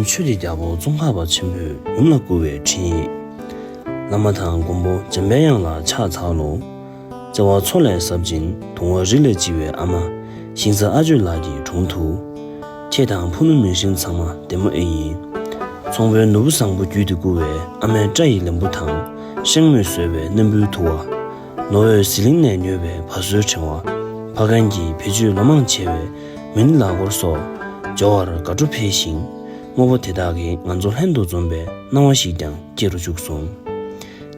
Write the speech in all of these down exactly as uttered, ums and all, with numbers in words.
ཆོས་ཀྱི་རྒྱལ་པོ་ཙོང་ཁ་པ་ཆེན་པོས་ཡུམ་ལ་བསྐུར་བའི་འཕྲིན་ཡིག། བླ་མ་དང་མགོན་པོ་འཇམ་པའི་དབྱངས་ལ་ཕྱག་འཚལ་ལོ། བརྩེ་བ་མཚོ་ལས་ཟབ་ཅིང་དུང་བ་རི་ལས་ལྕི་བའི་ཨ་མ། ཞིང་ས་ཨ་ཇོ་ལགས་ཀྱི་དྲུང་དུ། ཁྱེད་དང་ཕུ་ནུ་མིང་སྲིང་ཚང་མ་བདེ་མོ་ཨེ་ཡིན། ཚོང་དཔོན་ནོར་བུ་བཟང་པོ་བརྒྱུད་དེ་བསྐུར་བའི་ཨ་མའི་སྐྲ་ཡི་ལན་བུ་དང་། ཤིང་མོས་བཟོས་པའི་སྣམ་བུའི་དུ་བ། ནོར་འོད་ཟི་ལིང་ནས་ཉོས་པའི་བ་སོའི་ཕྲེང་བ། ཕ་རྒན་གྱིས་བེད་སྤྱོད་ལོ་མང་བྱས་པའི་མི་ནི་ལག་འཁོར་སོགས། འབྱོར་བར་དགའ་སྤྲོ་འཕེལ་ཞིང་། དངོས་པོ་དེ་དག་གིས་ང་ཚོ་ལྷན་དུ་འཛོམས་པའི་སྣང་བ་ཞིག་ཀྱང་སྐྱེ་རུ་བཅུག་སོང་།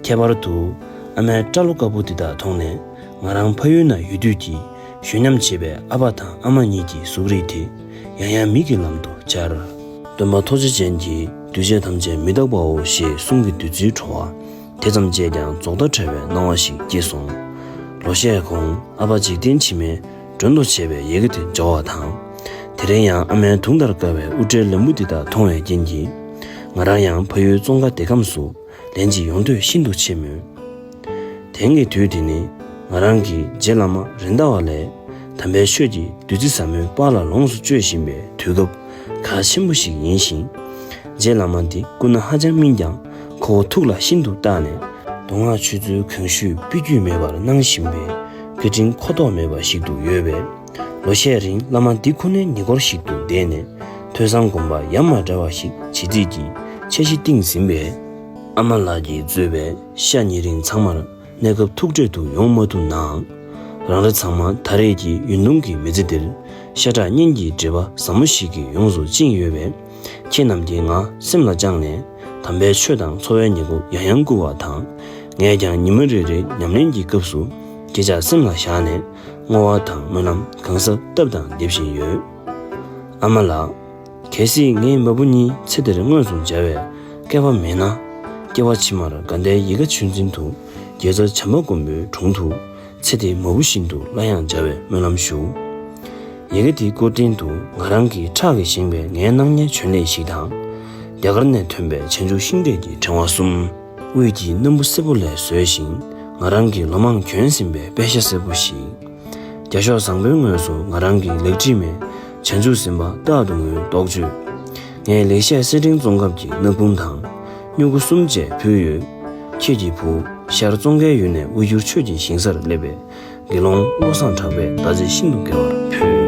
ཁྱད་པར་དུ། ཨ་མའི་སྐྲ་ལོ་དཀར་པོ་དེ་དག་མཐོང་ནས། ང་རང་ཕ་ཡུལ་ན་ཡོད་དུས་ཀྱི་གཞོན་ཉམས་བྱེད་པའི་ཨ་ཕ་དང་ཨ་མ་གཉིས་ཀྱི་གཟུགས་རིས་དེ་ཡང་ཡང་མིག་གི་ལམ་དུ་འཆར། སྟོན་པ་ཐུགས་རྗེ་ཅན་གྱིས་འདུས་བྱས་ཐམས་ཅད་མི་རྟག་པའོ་ཞེས་གསུང་གི་བདུད་རྩིའི་བྲོ་བ་དེ་ཙམ་བཅད་ཀྱང་རྫོགས་མཐའ་བྲལ་བའི་སྣང་བ་ཞིག་སྐྱེས་སོང་། ལོ་ཤས་གོང་ཨ་ཕ་འཇིག་རྟེན་ཕྱི་མའི་མགྲོན་དུ་བྱས་པའི་ཡི་གེ་དེ་འབྱོར་བ་དང་། དེ་རིང་ཡང་ཨ་མའི་དུང་ལྟར་དཀར་བའི་དབུ་སྐྲའི་ལན་བུ་འདི་དག་མཐོང་བའི་རྐྱེན་གྱིས། ང་རང་ཡང་ཕ་ཡུལ་ཙོང་ཁ་བདེ་ཁམས་སུ། ལན་གཅིག་ཡོང་འདོད་ཤིན་ཏུ་ཆེ་མོད། དེང་གི་དུས་འདི་ནི་ང་རང་གི་རྗེ་བླ་མ་རེད་མདའ་བ་ལས་དམ་པའི་ཆོས་ཀྱི་བདུད་རྩི་ཟབ་མོའི་པར་ལ་ལོངས་སུ་སྤྱོད་བཞིན་པའི་དུས་སྐབས་གལ་ཆེན་པོ་ཞིག་ཡིན་ཞིང་། རྗེ་བླ་མ་འདི་སྐུ་ན་ཧ་ཅང་སྨིན་ཀྱང་ཁོ་བོ་ཐུགས་ལ་ཤིན་ཏུ་བཏགས་ནས། མདོ་སྔགས་ཆོས་ཚུལ་གང་ཞུས་སྤེལ་རྒྱུ་མེད་པར་གནང་བཞིན་པའི་བཀའ་དྲིན་མཁོ་ཐོགས་མེད་པ་ཞིག་ཏུ་ཡོད་པས། ལོ་ཤས་རིང་བླ་མ་འདི་ཁོ་ནའི་ཉེ་འཁོར་ཞིག་ཏུ་བསྡད་ནས་ཐོས་བསམ་སྒོམ་པ་ཡ་མ་བྲལ་བ་ཞིག་བྱེད་རྩིས་ཀྱི་འཆར་གཞི་བཏིང་ཟིན་པས། ཨ་མ་ལགས་ཀྱིས་གཙོས་པའི་ཤ་ཉེ་རིང་ཚང་མར་གནས་སྐབས་ཐུག་འཕྲད་དུ་ཡོང་མ་ཐུབ་ནའང་། རང་རེ་ཚང་མ་ད་རེས་ཀྱི་ཡུན་ཐུང་གི་མི་ཚེ་འདིར་ཤ་ཁྲག་གཉེན་གྱི་འབྲེལ་བ་ཟབ་མོ་ཞིག་གིས་ཡོངས་སུ་བཅིངས་ཡོད་པས། ཁྱེད་རྣམས་ཀྱིས་ང་སེམས་ལ་བཅངས་ནས་དམ་པའི་ཆོས་དང་འཚོ་བའི་ཉེར་མཁོ་ཡང་ཡང་བསྐུལ་བ་དང་། ངས་ཀྱང་ཉི་མ་རེ་རེའི་ཉམས་ལེན་གྱི་སྐབས་སུ་ཁྱེད་ཅག་སེམས་ལ་བཞག་ནས་བསྔོ་བ་དང་སྨོན་ལམ་གང་ཟབ་བཏབ་དང་འདེབས་བཞིན་ཡོད། ཨ་མ་ལགས། གལ་སྲིད་ངའི་མ་བུ་གཉིས་ཚེ་འདིར་དངོས་སུ་མཇལ་བའི་སྐལ་བ་མེད་ན། སྐྱེ་བ་ཕྱི་མར་དགའ་ལྡན་ཡིད་དགའ་ཆོས་འཛིན་དུ་རྒྱལ་ཚབ་བྱམས་པ་མགོན་པོའི་དྲུང་དུ་ཚེ་འདིའི་མ་བུ་བཞིན་དུ་སླར་ཡང་མཇལ་བའི་སྨོན་ལམ་ཞུ། ཡི་གེ་འདིའི་སྐོར་སྟེང་དུ་ང་རང་གི་ཁྲག་གིས་བཞེངས་པའི་ངའི་སྣང་བརྙན་བྱོན་ལེ་ཞིག་དང་། རྒྱ་གར་ནས་ཐོན་པའི་བྱང་ཆུབ་ཤིང་འབྲས་ཀྱི་ཕྲེང་བ་གསུམ། དབུས་ཀྱི་སྣམ་བུ་སེར་པོ་ལས་བཟོས་ཤིང་། ང་རང་གིས་ལོ་མང་གྱོན་ཟིན་པའི་པད་ཤག་སེར་པོ་ཞིག། རྒྱ་ཤོག་བཟང་པོའི་ངོས་སུ་ང་རང་གི་ལེགས་བྲིས་མའི་བྱང་ཆུབ་སེམས་དཔའ་རྟག་ཏུ་ངུའི་རྟོགས་བརྗོད། ངས་ལེགས་བཤད་གསེར་ཕྲེང་ཙོང་ཁ་པ་གི་སྣག་འབུམ་དང་། སྨྱུ་གུ་གསུམ་བཅས་ཕུལ་ཡོད། ཁྱེད་ཀྱི་བུ་ཤར་ཙོང་ཁའི་ཡུལ་ནས་དབུས་འགྱུར་ཆོས་ཀྱི་ཞིང་སར་སླེབས་པའི་དགེ་སློང་བློ་བཟང་གྲགས་པས་ཟླ་ཚེས་ཤིན་ཏུ་དགེ་བར་ཕུལ།